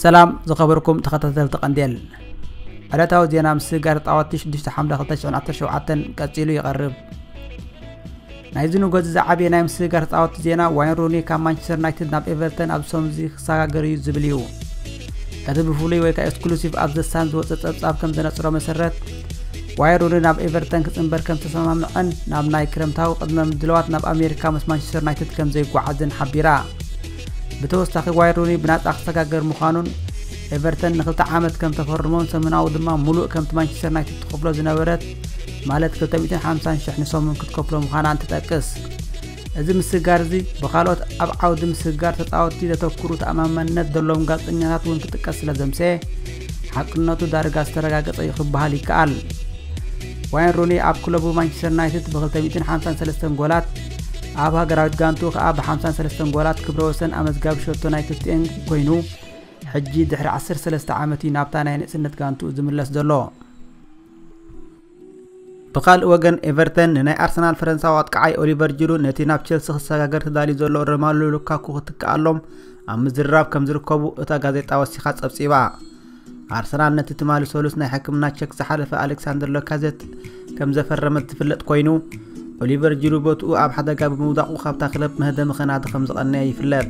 ሰላም ዝኸበርኩም ተኸታተልቲ ቀንዴል። ዕለታዊ ዜና ምስጋር ጣዋቲ ሽዱሽተ ሓምለ ክልተ ሽሕን ዓሰርተ ሸውዓተን ቀጺሉ ይቐርብ። ናይዚ ንጎዚ ዝዓበየ ናይ ምስጋር ጣዋቲ ዜና፣ ዋይን ሩኒ ካብ ማንቸስተር ዩናይትድ ናብ ኤቨርተን ኣብ ሰሙን እዚ ክሰጋገር እዩ ዝብል እዩ። እቲ ብፍሉይ ወይ ከዓ ኤክስክሉሲቭ ኣብ ዘሳን ዝወፀ ጸብጻብ ከም ዘነጽሮ መሰረት፣ ዋይን ሩኒ ናብ ኤቨርተን ክጽንበር ከም ዝተሰማምዐን ናብ ናይ ክረምታዊ ቅድመ ምድላዋት ናብ ኣሜሪካ ምስ ማንቸስተር ዩናይትድ ከም ዘይጓዓዝን ሓቢራ። ብተወሳኺ ዋይን ሩኒ ብናጻ ክሰጋገር ምዃኑን ኤቨርተን ንክልተ ዓመት ከም ተፈርሞን ሰሙናዊ ድማ ሙሉእ ከምቲ ማንቸስተር ዩናይትድ ትኸፍሎ ዝነበረት ማለት ክልተ ሚእትን ሓምሳን ሽሕ ንሰሙን ክትከፍሎ ምዃናን ትጠቅስ። እዚ ምስግጋር እዚ ብኻልኦት ኣብ ዓውዲ ምስግጋር ተጻወትቲ ዘተኩሩ ተኣማማንነት ዘለዎም ጋዜጠኛታት እውን ክጥቀስ ስለ ዘምሰየ ሓቅነቱ ዳርጋ ዝተረጋገጸ እዩ ክበሃል ይከኣል። ዋይን ሩኒ ኣብ ክለቡ ማንቸስተር ዩናይትድ ብ ክልተ ሚእትን ሓምሳን ሰለስተን ጎላት፣ ኣብ ሃገራዊት ጋንቱ ከኣ ብ ሓምሳን ሰለስተን ጎላት ክብረ ወሰን ኣመዝጋቢ ሸቶ ናይ ክልቲኤን ኮይኑ፣ ሕጂ ድሕሪ ዓሰርተ ሰለስተ ዓመት እዩ ናብታ ናይ ንእስነት ጋንቱ ዝምለስ ዘሎ። ብኻልእ ወገን ኤቨርተን ንናይ ኣርሰናል ፈረንሳዊ ኣጥቃዓይ ኦሊቨር ጂሩ ነቲ ናብ ቸልሲ ክሰጋገር ተዳልዩ ዘሎ ሮማሉ ሉካኩ ክትክኣሎም ኣብ ምዝርራብ ከም ዝርከቡ እታ ጋዜጣ ወሲኻ ጸብጺባ። ኣርሰናል ነቲ ትማሊ ሰሉስ ናይ ሕክምና ቸክ ዝሓለፈ ኣሌክሳንደር ሎካዜት ከም ዘፈረመት ዝፍለጥ ኮይኑ፣ ኦሊቨር ጂሩ ቦትኡ ኣብ ሓደጋ ብምውዳቑ ካብታ ክለብ መህደሚ ከናዲ ከም ዝቐነየ ይፍለጥ።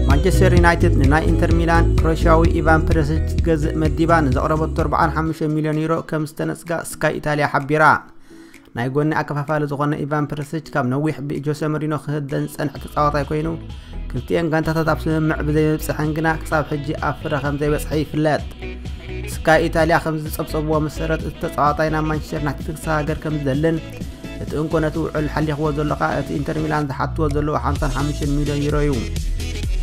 ማንቸስተር ዩናይትድ ንናይ ኢንተር ሚላን ክሮሽያዊ ኢቫን ፐረሲች ክትገዝእ መዲባ ንዘቕረበቶ ኣርባዓን ሓሙሽተ ሚልዮን ዩሮ ከም ዝተነጽጋ ስካይ ኢታልያ ሓቢራ። ናይ ጎኒ ኣከፋፋሊ ዝኾነ ኢቫን ፐረሲች ካብ ነዊሕ ብጆሴ ሞሪኖ ክህደን ዝጸንሐ ተጻዋታይ ኮይኑ፣ ክልቲኤን ጋንታታት ኣብ ስምምዕ ብዘይምብጽሐን ግና ክሳብ ሕጂ ኣብ ፍረ ከም ዘይበጽሐ ይፍለጥ። ስካይ ኢታልያ ከም ዝጸብጸብዎ መሰረት፣ እቲ ተጻዋታይ ናብ ማንቸስተር ዩናይትድ ክሰጋገር ከም ዝደልን እቲ እንኮ ነቲ ውዕል ሓሊኽዎ ዘሎ ከኣ እቲ ኢንተር ሚላን ዝሓትዎ ዘለዉ ሓምሳን ሓሙሽተን ሚልዮን ዩሮ እዩ።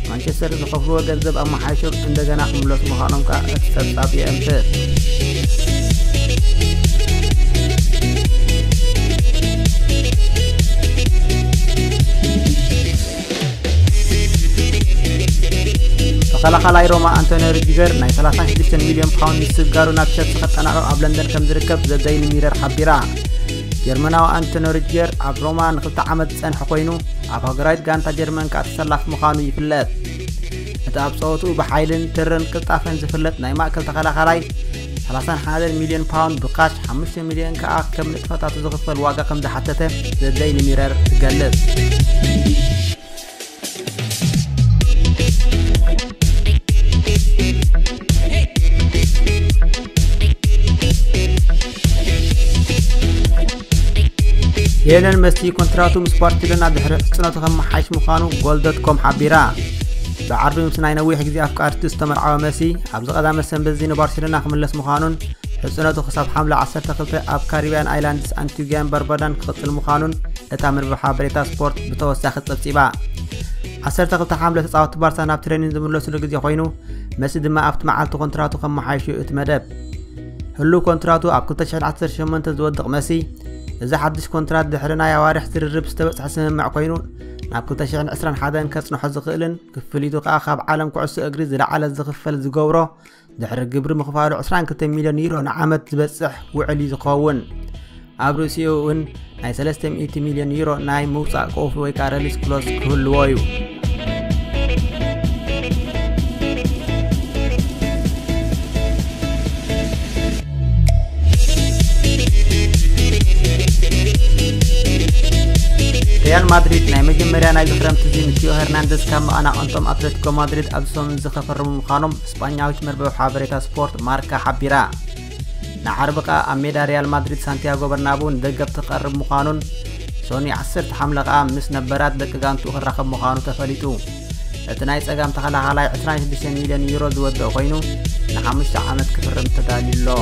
ማንቸስተር ዝኸፍልዎ ገንዘብ ኣመሓይሾም እንደገና ክምለሱ ምዃኖም ከኣ እቲ ጸብጻብ የእንፍት። ተኸላኻላይ ሮማ ኣንቶኒ ሩዲገር ናይ ሰላሳን ሽዱሽተን ሚልዮን ፓውንድ ምስግጋሩ ናብ ቸልሲ ከጠናቕቕ ኣብ ለንደን ከም ዝርከብ ዘ ደይሊ ሚረር ሓቢራ። ጀርመናዊ ኣንቶኒ ሩዲገር ኣብ ሮማ ንክልተ ዓመት ዝጸንሐ ኮይኑ፣ ኣብ ሃገራዊት ጋንታ ጀርመን ከኣ ተሰላፊ ምዃኑ ይፍለጥ። እቲ ኣብ ጸወትኡ ብሓይልን ትርን ቅልጣፈን ዝፍለጥ ናይ ማእከል ተኸላኻላይ፣ ሰላሳን ሓደን ሚልዮን ፓውንድ ብካሽ፣ ሓሙሽተ ሚልዮን ከኣ ከም ንጥፈታቱ ዝኽፈል ዋጋ ከም ዝሓተተ ዘ ደይሊ ሚረር ትገልጽ። ሊዮነል መሲ ኮንትራቱ ምስ ባርሴሎና ድሕሪ ሕጽነቱ ከመሓይሽ ምዃኑ ጎል ዶት ኮም ሓቢራ። ብዓርቢ ምስ ናይ ነዊሕ ግዜ ኣፍቃሪቱ ዝተመርዓወ መሲ፣ ኣብዚ ቀዳመ ሰንበት እዚ ንባርሴሎና ክምለስ ምዃኑን ሕጽነቱ ክሳብ ሓምለ ዓሰርተ ክልተ ኣብ ካሪብያን ኣይላንድስ ኣንቲጉያን በርበዳን ክቕጽል ምዃኑን እታ መርበብ ሓበሬታ ስፖርት ብተወሳኺ ጸብጺባ። ዓሰርተ ክልተ ሓምለ ተጻወትቲ ባርሳ ናብ ትሬኒን ዝምለሱሉ ግዜ ኮይኑ፣ መሲ ድማ ኣብቲ መዓልቲ ኮንትራቱ ከመሓይሽ እዩ እቲ መደብ። ህሉው ኮንትራቱ ኣብ ክልተ ሽሕን ዓሰርተ ሸሞንተን ዝወድቕ መሲ፣ እዚ ሓድሽ ኮንትራት ድሕሪ ናይ ኣዋርሕ ዝርርብ ዝተበጽሐ ስምምዕ ኮይኑ፣ ናብ ክልተ ሽሕን ዕስራን ሓደን ከጽንሖ ዝኽእልን ክፍሊቱ ከኣ ካብ ዓለም ኩዕሶ እግሪ ዝለዓለ ዝኽፈል ዝገብሮ፣ ድሕሪ ግብሪ ምኽፋሉ ዕስራን ክልተ ሚልዮን ዩሮ ንዓመት ዝበጽሕ ውዕል እዩ ዝኸውን። ኣብ ርእሲኡ እውን ናይ ሰለስተ ሚእቲ ሚልዮን ዩሮ ናይ ምውጻእ ቀውፊ ወይ ከዓ ረሊስ ክሎዝ ክህልዎ እዩ። ሪያል ማድሪድ ናይ መጀመርያ ናይዚ ክረምቲ እዚ ንቲዮ ሄርናንደዝ ካብ መቐናቕንቶም ኣትሌቲኮ ማድሪድ ኣብዚ ሰሙን እዚ ከፈርሙ ምዃኖም ስጳኛዊት መርበብ ሓበሬታ ስፖርት ማርካ ሓቢራ። ንዓርቢ ከኣ ኣብ ሜዳ ሪያል ማድሪድ ሳንቲያጎ በርናቡ ንደገፍቲ ክቐርብ ምዃኑን ሶኒ ዓሰርተ ሓምለ ከኣ ምስ ነበራት ደቂ ጋንቱ ክራኸብ ምዃኑ ተፈሊጡ። እቲ ናይ ጸጋም ተኸላኻላይ ዕስራን ሽዱሽተ ሚልዮን ዩሮ ዝወደኦ ኮይኑ፣ ንሓሙሽተ ዓመት ክፍርም ተዳልዩ ኣሎ።